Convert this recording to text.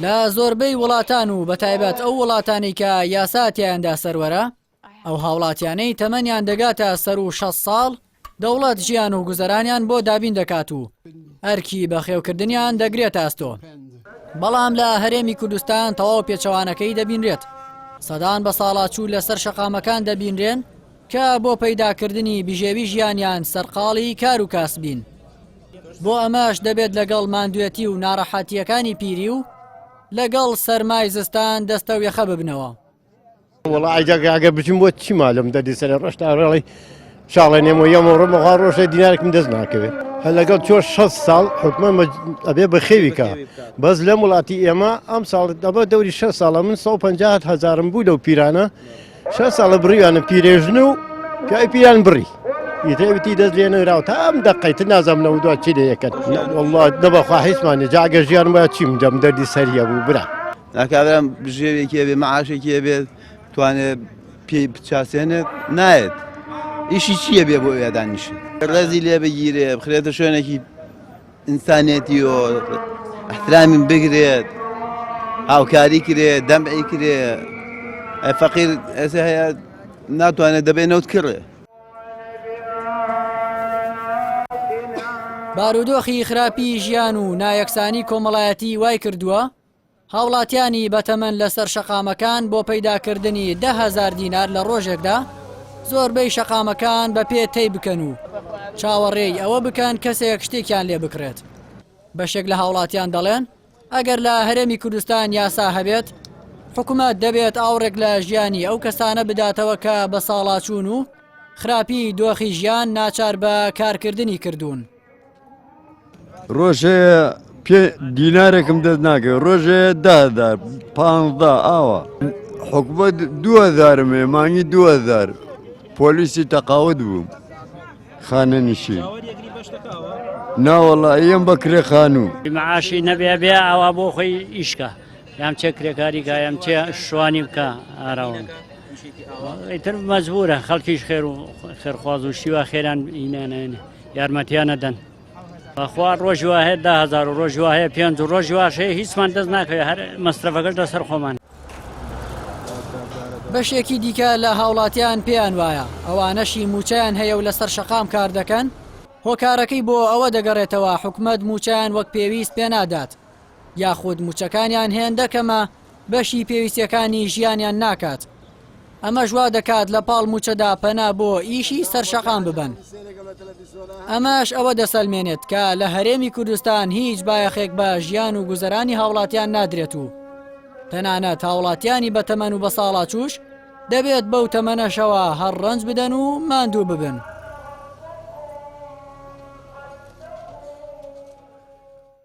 لە زۆربەی وڵاتان و بەتایبەت ئەو وڵاتانەی کە یاسا تیایاندا سەروەرە، ئەو هاوڵاتیانەی تەمەنیان دەگاتە سەروو 60 ساڵ، دەوڵەت ژیان و گوزەرانیان بۆ دابین دەکات و ئەرکی بەخێوکردنیان دەگرێتە ئەستۆ. بەڵام لە هەرێمی کوردستان تەواو پێچەوانەکەی دەبینرێت. سەدان بەساڵاچوو لەسەر شەقامەکان دەبینرێن کە بۆ پەیداکردنی بژێوی ژیانیان سەرقاڵی کار و کاسبین. بۆ ئەمەش دەبێت لەگەڵ ماندوێتی و ناڕەحەتییەکانی پیری و لەگەڵ سەرمای زستان دەستەویەخە ببنەوە. وەڵا ئەجا ئەگەر بچم بۆ چی مالم دەردی سەرێ ڕۆشتا ڕێڵی شاڵێ نێمۆ یەمە ڕۆمە خوا ڕۆژێ دینارێکم دەست ناکەوێت هەر لەگەڵ چۆ 6 ساڵ حکومە ئەبێ بەخێوی کە بەس لەم وڵاتی ئێمە ئەم ساڵ دەبە دەوری 6 ساڵە من 150 هزارم بوو لەو پیرانە 6 ساڵە بڕیوانە پیرێژن و پیاوی پیران بڕی ئیتر وتی دەست لێ نەراوە تا ئەم دەقەی تر نازانم لەو دوا چی لێ یەکەن والله نەبەخوا هیچمان جا ئەگەر ژیان وایە چیم دەم دەردی سەریە بوو برا کابرا بژێوێکی هەبێ مەعاشێکی هەبێت توانێت پێی بچاسێنێت نایەت ئیشی چییە بێ بۆ ئەوێ دانیشێت ڕێزی لێ بگیرێ بخرێتە شوێنێکی ئینسانێتی و احترامی بگرێت هاوکاری کرێ دەمعی کرێ فەقیر ئێستا هەیە ناتوانێت دەبێ نەوت کڕێ بارودۆخی خراپی ژیان و نایەکسانی کۆمەڵایەتی وای کردووە هاوڵاتیانی بەتەمەن لەسەر شەقامەکان بۆ پەیداکردنی 10,000 دینار لە ڕۆژێکدا زۆربەی شەقامەکان بە پێ تەی بکەن و چاوەڕێی ئەوە بکەن کەسێک شتێکیان لێ بکڕێت. بەشێک لە هاوڵاتیان دەڵێن ئەگەر لە هەرێمی کوردستان یاسا هەبێت، حکومەت دەبێت ئاوڕێک لە ژیانی ئەو کەسانە بداتەوە کە بەساڵاچوون و خراپی دۆخی ژیان ناچار بە کارکردنی کردوون. ڕۆژێ پێ دینارێکم دەست ناکەوێت ڕۆژێ دهزار پ ئاوا حکومەت دوهزارم هەیە مانگی دوهزار پۆلیسی تەقاوت بووم خانەنشین ناوەڵا ئەم بە کرێ خانوو معاشی نەبێ بێ ئاوا بۆ خۆی ئیشکە یان چێ کرێکاری کا یان چێ شوانی بکە ئاراوە ئیتر مەجبورە خەڵکیش خێر و خێرخواز و شیوا خێران ئینانێنێ یارمەتیان نەدەن بەخوا ڕۆژی وا هەیە 10هزار و ڕۆژی وا هەیە پێنج و ڕۆژی واش هەیە هیچمان دەست ناکەوێت هەر مەسرەفەکەش لەسەر خۆمان. بەشێکی دیکە لە هاوڵاتیان پێیان وایە ئەوانەشی مووچەیان هەیە و لەسەر شەقام کار دەکەن هۆکارەکەی بۆ ئەوە دەگەڕێتەوە حکومەت مووچەیان وەک پێویست پێنادات یاخود مووچەکانیان هێندە کەمە بەشی پێویستیەکانی ژیانیان ناکات، ئەمەش وا دەکات لە پاڵ مووچەدا پەنا بۆ ئیشی سەر شەقام ببەن. ئەمەش ئەوە دەسەلمێنێت کە لە هەرێمی کوردستان هیچ بایەخێک بە ژیان و گوزەرانی هاوڵاتیان نادرێت و تەنانەت هاوڵاتیانی بەتەمەن و بەساڵاچووش دەبێت بەو تەمەنەشەوە هەر ڕەنج بدەن و ماندوو ببن.